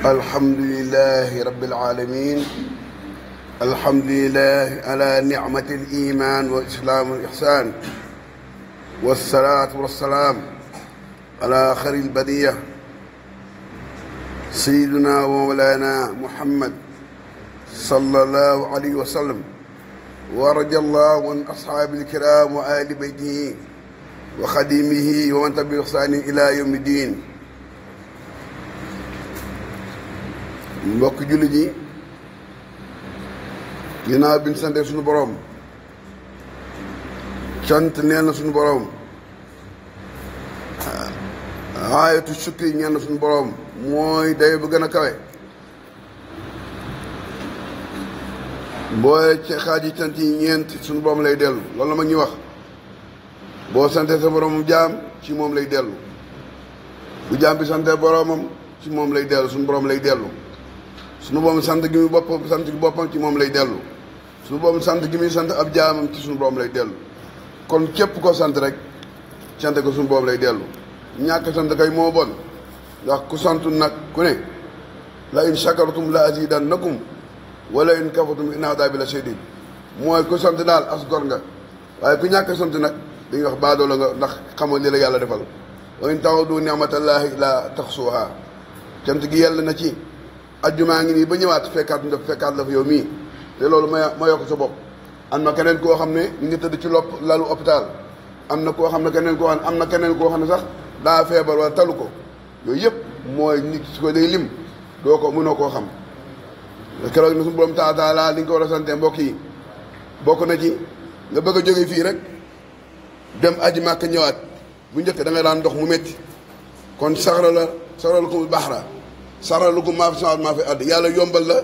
الحمد لله رب العالمين. الحمد لله على نعمة الإيمان والإسلام والإحسان، والصلاة والسلام على خير البرية سيدنا ومولانا محمد صلى الله عليه وسلم، ورضي الله عن أصحاب الكرام وآل بيته وخديمه ومن تبع بإحسان إلى يوم الدين. mbokk jullit yi ginnaaw bi ñu sante suñu boroom cant neel na suñu boroom, aayatu sukri ñeel na suñu boroom mooy day bu gën a kawe. booy ci xaaji cant yi ñeent suñu boroom lay dellu, loolu la mag ñuy wax. boo sante sa boroomam jaam ci moom lay dellu, bu jaam bi sante boroomam ci moom lay dellu, suñu boroom lay dellu. suñu boroom sant gi muy boppam sant gi boppam ci moom lay dellu, suñu boroom sant gi muy sant ab jaamam ci suñu boroom lay dellu. kon képp ko sant rek sant ko suñu boroom lay dellu. ñàkk sant kay moo bon, ndax ku santu nag ku ne la in shakartum la azidannakum wala in kafartum inna adabi la shadid. mooy ku sant daal as gor nga, waaye ku ñàkk sant nag dañuy wax baadoola nga, ndax xamal li la yàlla defal. wa in ta'udu ni'matallahi la tahsuha. cant gi yàlla na ci ajjumaa ngi nii ba ñëwaat fekkaat la fa yow mii, te loolu ma yokk sa bopp. am na keneen koo xam ne ñu ngi tëdd ci lalu hôpital, am na koo xam ne keneen koo xam ne am na keneen koo xam ne sax daa feebar wala talu ko. yooyu yëpp mooy nit su ko day lim doo ko mënoo koo xam. keroog na suñu borom taala li nga ko war a sante mbokk yi bokk na ci nga bëgg a jóge fii rek dem aji màkk ñëwaat. bu njëkk da nga daan ndox mu métti, kon saxaralukumul baxra saxaralukum maa fi samaawaat maa fi ard. yàlla yombal la,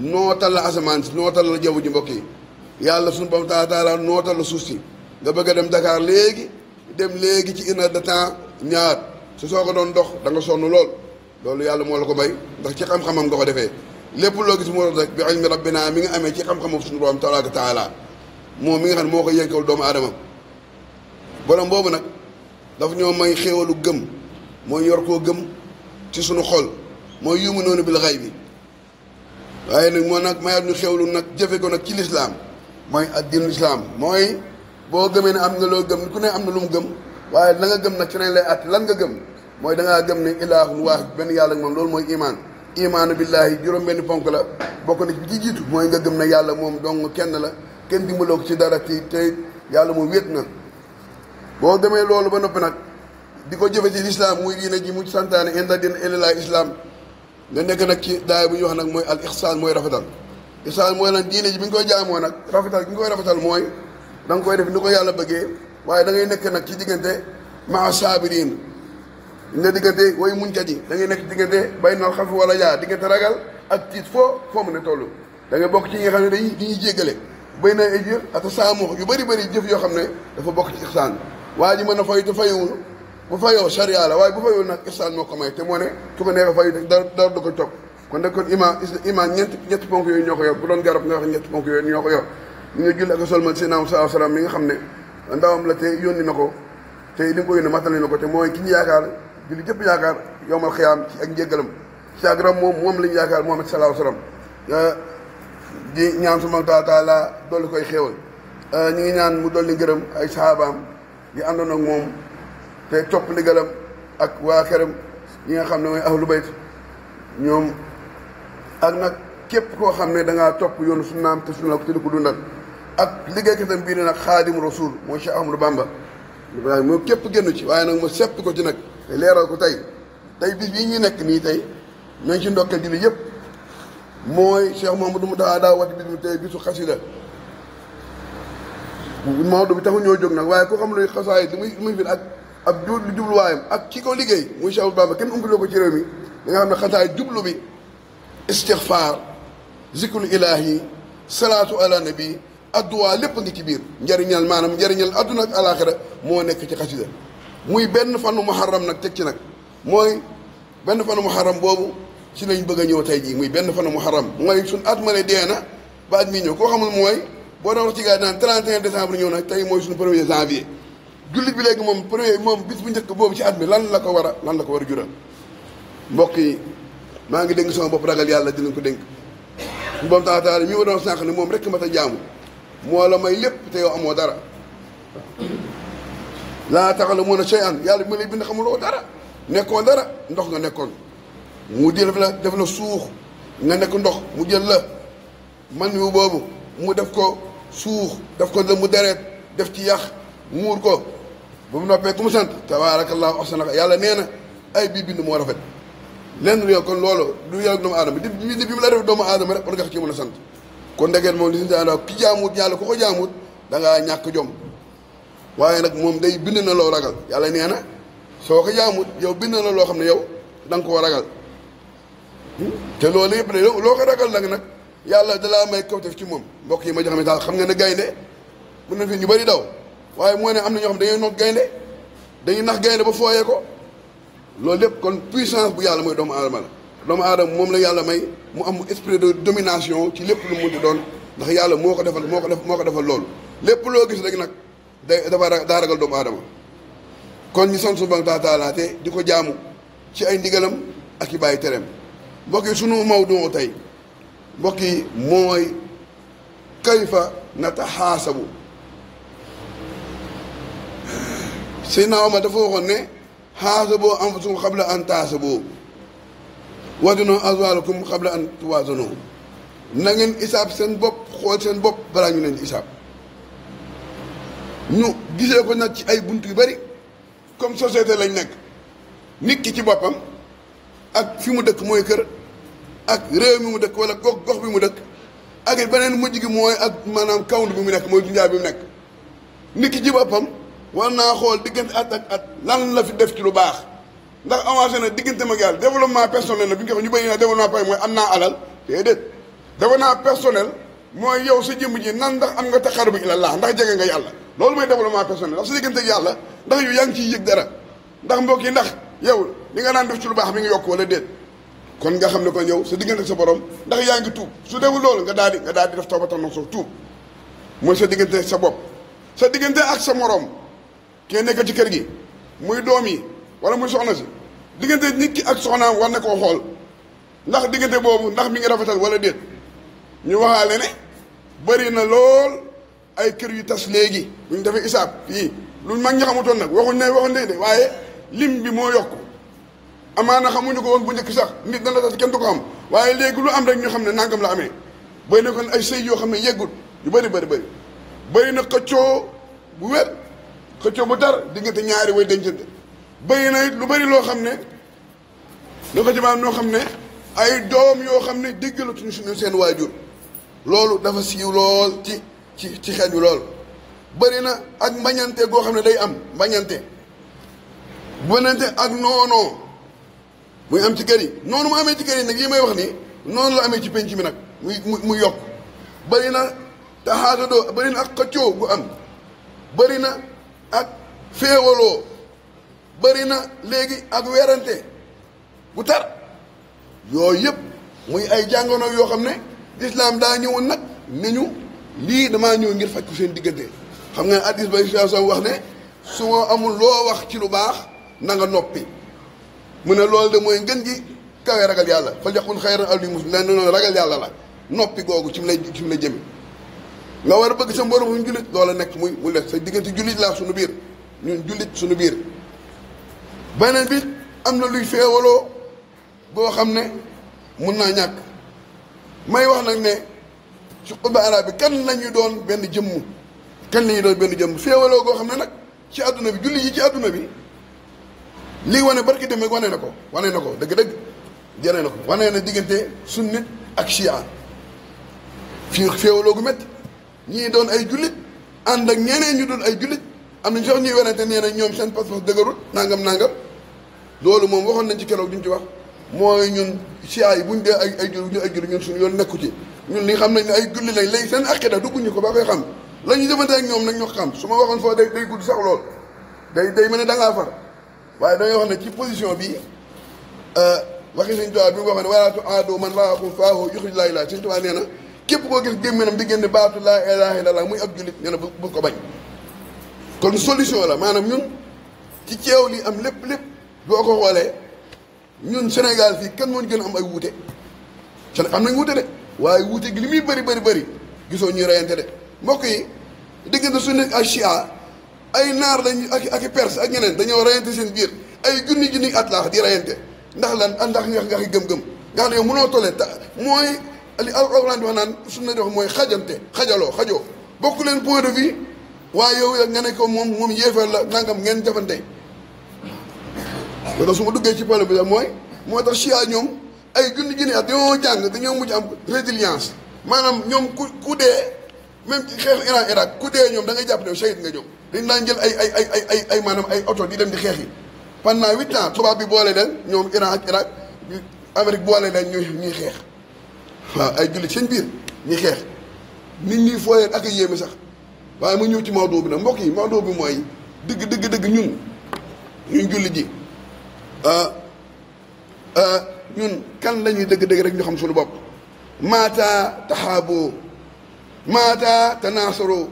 nootal la asamaan si, nootal la jaww ji mbokk yi. yàlla suñu borom taala nootal la suuf si. nga bëgg a dem Dakar léegi dem léegi ci 1 heure de temps ñaar su soo ko doon dox da nga sonn lool. loolu yàlla moo la ko may, ndax ci xam-xamam nga ko defee. lépp loo gis moo rek bi ilmi rabbina mi nga amee ci xam-xamam suñu borom tabaaraka taala moom mi nga xam ne moo ko yënkal doomu aadama. borom boobu nag dafa ñoo may xéewalu gëm, mooy yor koo gëm ci suñu xol, mooy yu'minuuna bil ghaybi. waaye nag moo nag mayaat ñu xéewalu nag jëfe ko nag ci lislaam, mooy addiinu islaam. mooy boo gëmee ne am nga loo gëm, ku ne am na lu mu gëm, waaye la nga gëm nag ci nañ lay àtt lan nga gëm. mooy da ngaa gëm ne ilaahun waahid, benn yàlla moom, loolu mooy imaan. imaanu billaahi juróom-benni ponk la, bokk na ci bi ci jiitu mooy nga gëm ne yàlla moom dong kenn la, kenn dimbaloo ko ci dara te yàlla moom wéet na. boo gëmee loolu ba noppi nag di ko jëfe ci lislaam, muy diine ji mu santaane inna diina illallaahi islaam. nga nekk nag ci daay bu ñuy wax nag mooy al ihsaan, mooy rafetal. ihsaan mooy lan diine ji bi nga koy jaamoo nag rafetal gi nga koy rafetal mooy da nga koy def ni ko yàlla bëggee, waaye da ngay nekk nag ci diggante maa saabiriin, nga diggante way muñkat yi. da ngay nekk diggante bay nal xaf wala yaa, diggante ragal ak tiit foo mën a toll. da ngay bokk ci ñi nga xam ne dañuy jéggale bay na ay jëf ata saamoo yu bëri jëf yoo xam ne dafa bokk ci ihsaan. waa ji mën a fay te fayewul, bu fayoo charia la, waaye bu fayul nag ihsaan moo ko may, te moo ne su ko neexee fay dara du ko topp. kon nag kon iman ñetti ponk yooyu ñoo ko yor. bu doon garab nga wax ñetti ponk yooyu ñoo ko yor. ñu nga julli ak solmal si naam saa salaam mi nga xam ne ndawam la te yónni na ko, te li nga ko yónni matali na ko, te mooy ki ñu yaakaar julli jëpp yaakaar yowmal xiyaam ci ak njéggalam ci ak ram moom lañu yaakaar Muhammad sallallahu alayhi wasallam. di ñaan subhaanahu wa taala dolli koy xéewal. ñu ngi ñaan mu dolli ngërëm ay sahabaam di àndoon ak moom te topp ndigalam ak waa këram ñi nga xam ne mooy ahlu bayt ñoom, ak nag képp koo xam ne da ngaa topp yoonu sunnaam te sunna ko te di ko dundal, ak liggéeykatam bii ne nag xaadimu rasul mooy Cheikh Ahmadou Bamba. moom képp génn ci, waaye nag ma sepp ko ci nag te leeral ko tey bis bii ñu nekk nii tey ñoo ngi ci ndokkeel julli yëpp. mooy Cheikh Mouhamadou Mountakha daa wati bis mi tey bisu xasida. Maodo bi taxu ñoo jóg nag, waaye ku xam luy xasaay li muy fi ak ab jubluwaayam ak ki ko liggéey muy Cheikh Bamba kenn umpiloo ko ci réew mi. da nga xam ne xasaay jublu bi istixfaar, zikru ilaahi, salaatu ala nabi, adduwaa lépp ngi ci biir. njëriñal maanaam njëriñal adduna ak alaaxira moo nekk ci xasida. muy benn fanu muharram nag teg ci nag, mooy benn fanu muharram boobu ci lañ bëgg a ñëw tey jii. muy benn fanu muharram mooy suñ at ma ne dee na ba at mi ñëw. koo xamul mooy boo doon wax ci gars yi naan 31 décembre ñëw nag, tey mooy suñu 1er janvier. jullit bi léegi moom bis bu njëkk boobu ci at mi lan la ko war a jural. mbokk yi maa ngi dénk sama bopp ragal yàlla di leen ko dénk suñu borom taala mi ma doon sànq ne moom rek mat a jaamu moo la may lépp te yow amoo dara laa ta'lamuuna shay'an yàlla bi ma lay bind xamuloo dara nekkoon dara ndox nga nekkoon mu jël def la suux nga nekk ndox mu jël la man yu boobu mu def ko suux def ko mu deret def ci yàq muur ko ba mu noppee ku mu sant tabaarakallaahu ahsana yàlla nee na ay bii bind moo rafet lenn réew kon loolu du yàlla doomu aadama di bi mu la def doomu aadama rek war nga ci mën a sant kon ndegeen moom li si daanaka ki jaamut yàlla ku ko jaamut da ngaa ñàkk jom waaye nag moom day bind na loo ragal yàlla nee na soo ko jaamut yow bind na loo xam ne yow da nga koo ragal te loolu yëpp de loo ko ragal nag yàlla dalaa may kawtef ci moom mbokk yi ma jox misaal xam nga ne gaynde mën na fi ñu bëri daw waaye moo ne am na ñoo xam dañuy noot gaynde dañuy nax gaynde ba fooyee ko loolu lépp kon puissance bu yàlla mooy doomu aadama la doomu aadama moom la yàlla may mu am esprit de domination ci lépp lu mu munti doon ndax yàlla moo ko defal loolu lépp loo gis rek nag daa ragal doomu aadama kon ñu sant subhaanahu wa taala te di ko jaamu ci ay ndigalam ak i bàyyi tereem mbokk yi sunu mawdu tey mbokk yi mooy kayfa nataxaasabu Seydina Omar dafa waxoon ne xaasaboo anfusakum qabla an taasaboo wazinoo azwaarakum qabla an tuwaazanoo na ngeen isaab seen bopp xool seen bopp balaa ñu leen di isaab ñu gisee ko nag ci ay bunt yu bari comme société lañ nekk nit ki ci boppam ak fi mu dëkk mooy kër ak réew mi mu dëkk wala gox bi mu dëkk ak it beneen mujj gi mooy ak maanaam kawndu bi mu nekk mooy dunyaa bi mu nekk nit ki ci boppam war naa xool diggante at ak at lan la fi def ci lu baax ndax avancé na diggante mag yàlla développement personnel la bi nga xam ñu bëri na développement personnel mooy am naa alal déedéet développement personnel mooy yow sa jëmm ji nan ndax am nga taqarrub ilallah ndax jege nga yàlla loolu mooy développement personnel ndax sa diggante ak yàlla ndax yow yaa ngi ciy yëg dara ndax mbokk yi ndax yow li nga daan def ci lu baax mi ngi yokk wala déet kon nga xam ne kon yow sa diggante ak sa borom ndax yaa ngi tuub su deful loolu nga daal di def tawbatan nasuuha tuub mooy sa diggante ak sa bopp sa diggante ak sa morom kee nekk ci kër gi muy doom yi wala muy soxna si diggante nit ki ak soxnaam war na koo xool ndax diggante boobu ndax mi ngi rafetal wala déet ñu waxaale ne bëri na lool ay kër yu tas léegi bu ñu defee isaab fii lu mag ñi xamutoon nag waxuñ ne de waaye lim bi moo yokku amaana xamuñu ko woon bu njëkk sax nit dana tas kenn du ko xam waaye léegi lu am rek ñu xam ne nangam la amee bëri na kon ay sëy yoo xam ne yeggut yu bëri bëri na xëccoo bu wér xëccoo bu tar diggante ñaari way dencante bëri na it lu bëri loo xam ne loo ko jëmaam noo xam ne ay doom yoo xam ne déggalatuñu suñu seen waajur loolu dafa siiw lool ci xeet wi lool bëri na ak mbañante goo xam ne day am mbañante ak noonoo muy am ci kër yi noonu mu amee ci kër yi nag yi may wax nii noonu la amee ci penc mi nag muy yokk bëri na taxaasadoo bëri na ak xëccoo gu am bëri na ak féewaloo bëri na léegi ak werante bu tar yooyu yëpp muy ay jàngoro yoo xam ne lislaam daa ñëwoon nag ne ñu lii damaa ñëw ngir faj ko seen diggante xam nga hadiis ba situation wax ne su ma amul loo wax ci lu baax na nga noppi mu ne loolu de mooy ngën gi kawe ragal yàlla fa yaqul xayran aw liyasmut leen noonu ragal yàlla la noppi googu ci mu lay jëme nga war a bëgg sa mborom mu jullit loola nekk muy lekk sa diggante jullit laa suñu biir ñun jullit suñu biir beneen bi am na luy feewaloo boo xam ne mun naa ñàkk may wax nag ne ci xutba arab bi kan lañuy doon benn jëmm féewaloo goo xam ne nag ci àdduna bi jullit yi ci àdduna bi lii wane barki dem rek wane na ko dëgg-dëgg jëne na ko wane na diggante sunnit ak chia fii féewaloo gu métti ñii doon ay jullit ànd ak ñeneen ñu doon ay jullit am nañ sax ñuy werante nee na ñoom seen pas-pas dëgërul nangam loolu moom waxoon nañ ci keroog duñ ci wax mooy ñun chia yi buñ dee ay jullit ñun suñu yoon nekku ci ñun li xam nañ ne ay jullit lañ léegi seen aqida dugguñu ko ba koy xam la ñu jëfante ak ñoom nag ñoo xam su ma waxoon foofu day gudd sax lool day mel ne da ngaa far waaye dañoo wax ne ci position bi waxi Sëñ Tuubaa bi mu waxoon ne wala tu'aadu man ra'akum faahu yuxrij laa ilaaha Sëñ Tuubaa nee na képp koo gis gémminam di génne baatu laa ilaaha illallaah muy ab jullit nee na bu ko bañ kon solution la maanaam ñun ci ceew li am lépp boo ko xoolee ñun Sénégal fii kan moo gën a am ay wuute am nañ wuute de waaye wuute gi li muy bëri gisoo ñuy reyante de mbokk yi diggante sunni ak chia ay naar lañ ak i perse ak ñeneen dañoo reyante seen biir ay junni at laax di reyante ndax lan ndax nga gëm-gëm nga xam ne yow mënoo tolee mooy li alxuraan di wax naan sunna di wax mooy xajoo bokk leen point de vue waaye yow nga ne ko moom yéefar la nangam ngeen jafante loolu su ma duggee ci problème bi sax moo tax chia ñoom ay junni at dañoo jàng dañoo mujj am résilience maanaam ñoom ku dee même ci xeexu Iran Irak ku dee ñoom da ngay jàpp ne shahid nga jóg dañ daan jël ay maanaam ay oto di dem di xeex yi pendant 8 ans tubaab bi boole leen ñoom Iran ak Irak Amérique boole leen ñuy xeex waaw ay jullit seen biir ñuy xeex nit ñi fooyee ak a yéeme sax waaye ma ñëw ci Maodo bi nag mbokk yi Maodo bi mooy dëgg ñun jullit ji ñun kan lañuy dëgg rek ñu xam suñu bopp maata taxaaboo maata tanaasaroo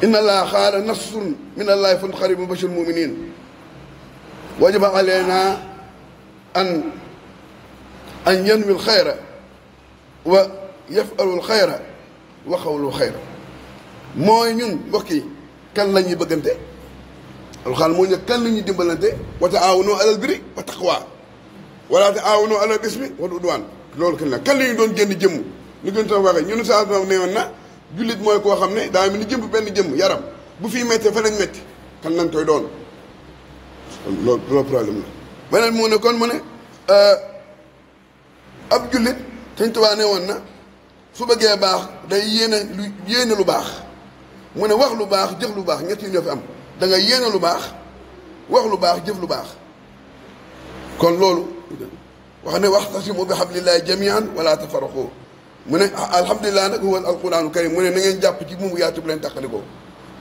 inna allaha xaala nasrun min allahi fan xaribun bashir muminin wajaba aleyna an yanwi alxayra wa yafalu alxayra wa xawlu alxayra mooy ñun mbokk yi kan la ñuy bëggante alxaal moo ñu kan la ñuy dimbalante wa taawanu alal birri wa taqwa wala taawanu alal ismi wal udwan loolu kan la ñu doon génn jëmm ñu gën soo waxee ñun saa ne woon na jullit mooy koo xam ne daa mel ni benn jëmm yaram bu fii méttee fa lañ métti kan lañ koy doon loolu problème la beneen moo ne kon mu ne ab jullit Sëñ Tuubaa ne woon na su bëggee baax day yéene lu baax mu ne wax lu baax jëf lu baax ñett yi ñoo fi am da nga yéene lu baax wax lu baax jëf lu baax kon loolu wax ne waxtasimu bi hablillahi jamian wala tafarraqu mu ne alhamdulilah nag huwa alquranu karim mu ne na ngeen jàpp ci buumu yaatu bu leen tàqalikoo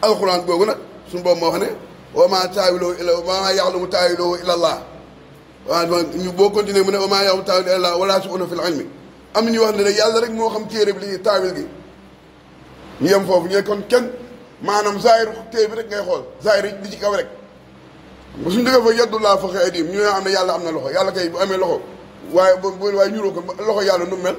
alquran googu nag suñu boobu moo wax ne wa maa taawiloo illa wa maa ya'lamu taawiloo illa allah waaw ñu boo continuer mu ne wa maa ya'lamu taawiloo illa allah wala su'una fil ilmi am na ñu wax ne nag yàlla rek moo xam téere bi li taawil gi ñu yem foofu ñu kon kenn maanaam zahir téere bi rek ngay xool zahir li ci kaw rek suñu dëgg fa yaddullah fawqa aydihim ñu am ne yàlla am na loxo yàlla kay bu amee loxo waaye ñuroo ko loxo yàlla nu mel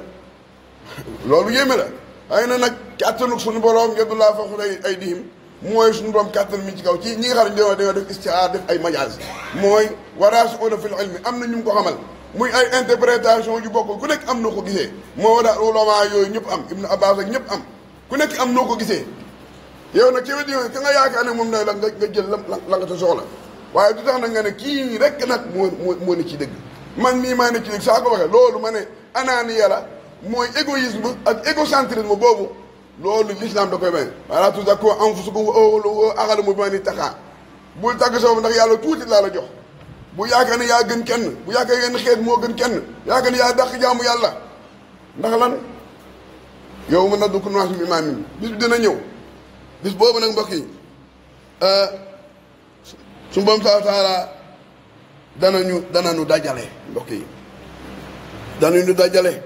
loolu yéeme la waaye nag kàttanu suñu borom yaddullah fawqa aydihim mooy suñu borom kàttan mi ci kaw ci ñi nga xam ne dañoo def istiaar def ay majaaz mooy waraasi'uuna fil ilmi am na ñu ko xamal muy ay interprétation yu bokkul ku nekk am noo ko gisee moo da ulama yooyu ñëpp am Ibn Abbas ak ñëpp am ku nekk am noo ko gisee yow nag ci wet yooyu ka nga yaakaar ne moom ne la nga jël la nga ta soxla waaye du tax nag nga ne kii rek nag moo ne ci dëgg man mii maa ne ci dëgg saa ko waxee loolu ma ne anaaniya la mooy égoïsme ak égocentrisme boobu loolu l'islam da koy may wala tuzakku anfusakum huwa a'lamu biman ittaqa bul tàgg sa bopp ndax yàlla tuuti laa la jox bu yaakaar ne yaa gën kenn bu yaakaar yenn xeet moo gën kenn yaakaar ne yaa dàq jaamu yàlla ndax lan yow mën na du ko naas mi imaam mi bis bi dina ñëw bis boobu nag mbokk yi su borom taala danañu dajale mbokk yi danañu dajale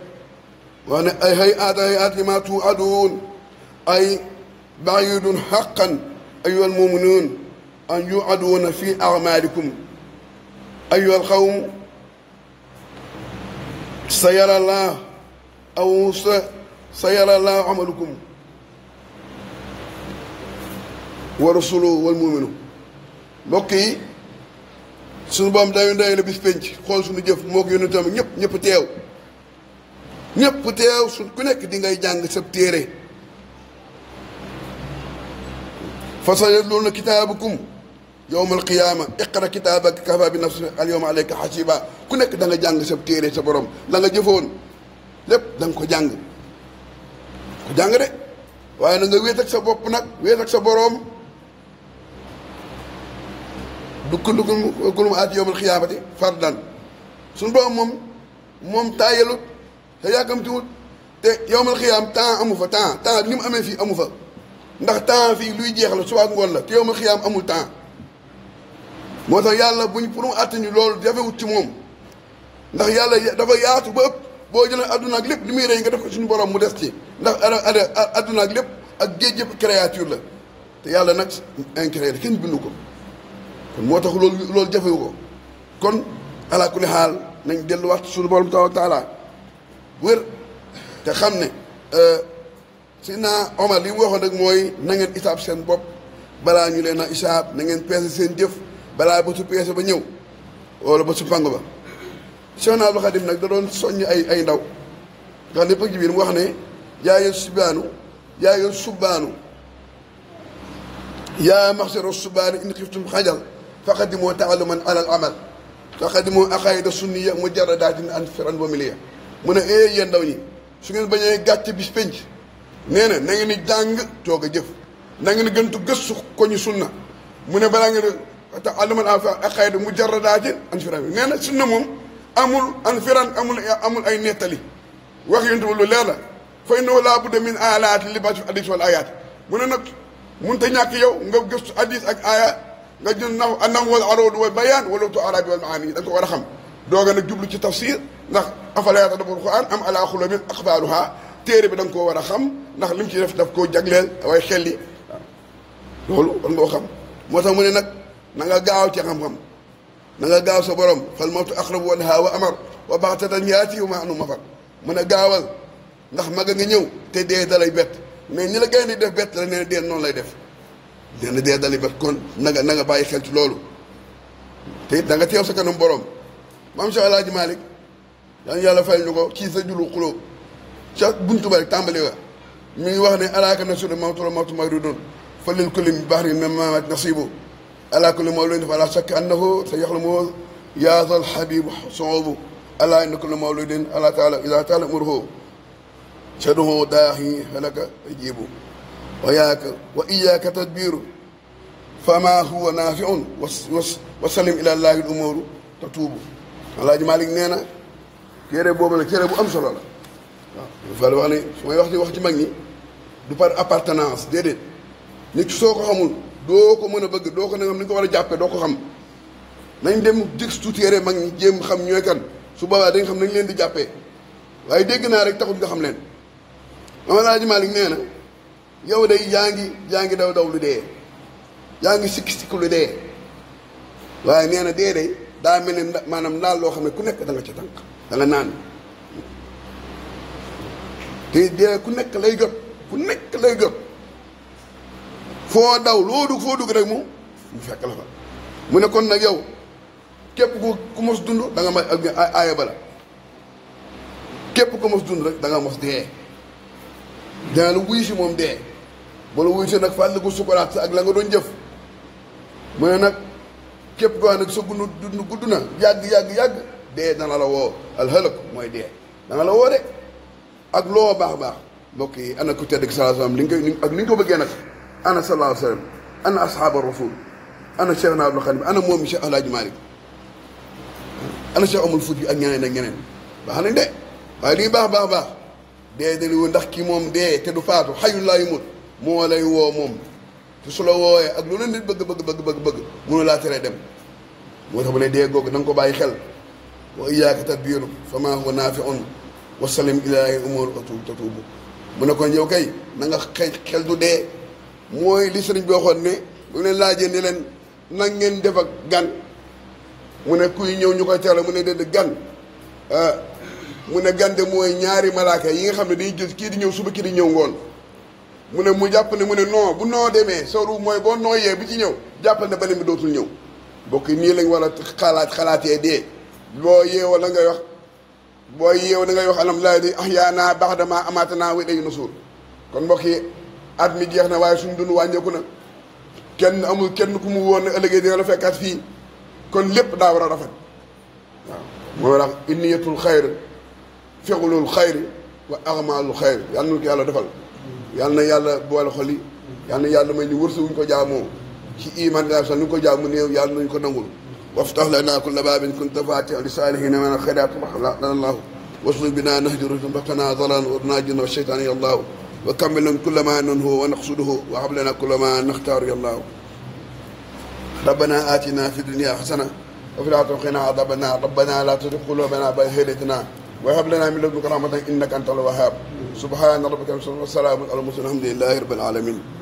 wax ne ay hay ma tuuaduun ay baidun xaqan ayuha almuminuun an yuaduuna fi amalikum ayuha alqawm sa yara llah aw sa yara llahu amalukum wa rasuluhu wal muminu mbokk yi suñu boom dañu day la bis penc xool suñu jëf moo ko yónentam ñëpp teew su ku nekk di ngay jàng sa téere fa sayatluuna kitaabakum yawmal qiyaama iqra kitaabaka kafaa bi nafsika al yawma alayka hasiiba ku nekk da nga jàng sa téere sa borom la nga jëfoon lépp da nga ko jàng de waaye na nga wéet ak sa bopp nag wéet ak sa borom du kulum aati yawmal qiyaamati fardan suñu borom moom taayalut te yàkkamtiwut te yawmal qiyaam temps amu fa temps ni mu amee fii amu fa ndax temps fii luy jeex la suba ak ngoon la te yawmal qiyaam amul temps moo tax yàlla pour mu àtte ñu loolu jafewut ci moom ndax yàlla dafa yaatu ba ëpp boo jëlee adduna ak lépp li muy rëy nga def ko suñu borom mu des ci ndax adduna ak lépp ak géej yëpp créature la te yàlla nag incréé kenn bindu ko kon moo tax loolu jafewu ko kon ala kulli xaal nañ delluwaat suñu borom taala wér te xam ne Seydina Omar li mu waxoon rek mooy na ngeen isaab seen bopp balaa ñu leen a isaab na ngeen peese seen jëf balaa ba su peese ba ñëw wala ba su pang ba Seexna Abdul Xaadim nag da doon soññ ay ndaw nga lépp ak ji biir mu wax ne yaa yor subbaanu yaa maxsaro subbaanu in xiftum xajal faqaddimoo taaluman alal amal faqaddimoo aqaayida sunniya mujarradatin an firan wa miliya mu ne yéen ndaw ñi su ngeen bañee gàcce bis penc nee na ngeen di jàng toog a jëf na ngeen gëntu gëstu ko ñu sunna mu ne balaa ngeen taaluman aqaayida mujarradatin an firan nee na sunna moom amul an firan amul ay nettali wax yonent lu leer la fa innahu laa budda min alaati libaas fi hadis wal ayaat mu ne nag mënut a ñàkk yow nga gëstu hadis ak aya nga jël naw anam wal arood wal bayaan wala tu arabi wal maani da nga ko war a xam dooga nag jublu ci tafsir ndax afalaa yatadabbaruuna al-qur'aan am alaa quluubin aqfaaluhaa téere bi da nga koo war a xam ndax lim ci def daf koo jagleel waaye xel yi waaw loolu war nga ko xam moo tax mu ne nag na nga gaaw ci xam-xam na nga gaaw sa borom fal mawtu aqrabu wa anhaa wa amar wa baxtatan yaati wa maa anhu mafar mu ne gaawal ndax mag a nga ñëw te dee dalay bett mais ñi la gaynde di def bett la nee na dee noonu lay def nee na dee dalay bett kon na nga bàyyi xel ci loolu te it da nga teew sa kanam borom maam Cheikh El Hadj Malick yàlla fayal ñu ko ci sa julu xuloo ca buntu ba rek tàmbali wa mi ngi wax ne alaaka nasuda mawtu la mawtu mawridun fa lil kulli min bahri min mamat nasibu ala kulli mawludin fa la shakka annahu sa yaxlamu yaazal habibu soobu ala inna kulli mawludin ala taala ida taala umruhu shaduhu daahi halaka ajibu wa iyaaka tadbiru fama huwa naafiun wa salim ila llahi l umuru tatuubu Alaaji Malick nee na téere boobu nag téere bu am solo la waaw wax ne su may wax ci mag ñi du par appartenance déedéet nit soo ko xamul doo ko mën a bëgg doo ko ne xam ni nga ko war a jàppee doo ko xam nañ dem gëstu téere mag ñi jéem xam ñooy kan su boobaa dañ xam nañ leen di jàppee waaye dégg naa rek taxul nga xam leen moom Alaaji Malick nee na yow day yaa ngi daw lu dee yaa ngi sikki lu dee waaye nee na dee day daa mel ne maanaam ndaal loo xam ne ku nekk da nga ca tànk da nga naan te dee ku nekk lay jot foo daw foo dugg rek mu fekk la fa mu ne kon nag yow képp ku mos dund da nga may aaya bala képp ku mos dund rek da nga mos dee dina la wuy si moom dee bala wuy si nag fàll ko sukuraat sa ak la nga doon jëf mu ne nag képp koo xam ne sa dund gudd na yàgg dee dana la woo alxalak mooy dee dana la woo de ak loo baax mbokk yi ana ku tedd ki sallallahu alayhi wasallam ak li nga ko bëggee nag ana sallallahu alayhi wasallam ana ashaaba rasul ana Cheikhna Abdul Xaadim ana moom Cheikh El Hadj Malick ana Cheikh Omar Fouti ak ñeneen ak ñeneen baax nañ de waaye li baax dee dali wu ndax ki moom dee te du faatu xayul laa yumut moo lay woo moom te su la wooyee ak lu la nit bëgg mënu laa teree dem moo tax bu ne dee googu da nga ko bàyyi xel wa iyaaka tadbiru fa maa huwa naafiun wa salim ilaahi umur tatuubu mu ne kon yow kay na nga xel du dee mooy li sëriñ bi waxoon ne bu leen laajee ne leen na ngeen def ak gan mu ne kuy ñëw ñu koy teral mu ne déedéet gan mu ne gan de mooy ñaari malaaka yi nga xam ne dañuy jël kii di ñëw suba kii di ñëw ngoon mu ne mu jàpp ne mu ne non bu noo demee soru mooy boo nooyee bi ci ñëw jàppal ne beneen bi dootul ñëw mbokk yi nii lañ war a xalaatee dee boo yeewoo la ngay wax boo yeewoo da ngay wax alhamdulilah di ahyaana ba'da amaatanaa wa ilayhi nusuur kon mbokk yi at mi jeex na waaye suñu dund wàññeeku na kenn amul kenn ku mu woon ne ëllëgee dina la fekkaat fii kon lépp daa war a rafet waaw moo tax inniyatul xayr fi'lul xayri wa a'maalul xayr yàlla na ko yàlla defal yàlla na yàlla boole xol yi yàlla na yàlla may ñu wërsëg wuñ ko jaamoo ci iman sax ñu ko jaamu néew yàlla nañu ko nangul waftah lana kulla baabin kunta faatihan li saalihiina min alxayraat lana allahu wasluk bina nahja rushd baqana dalan wa najina wa shaytaan ya allahu wa kammil lana kulla ma nanhu wa naqsuduhu wa hab lana kulla ma naxtaaru ya allahu rabbana atina fi dunya xasana wa fil aaxirati qina adaaban naar rabbana la tuzigh quluubana ba'da idh hadaytana wa hab lana min ladunka rahmatan innaka antal wahhaab subhaana rabbika wa salaamun alal mursaliin walhamdulillahi rabbil aalamiin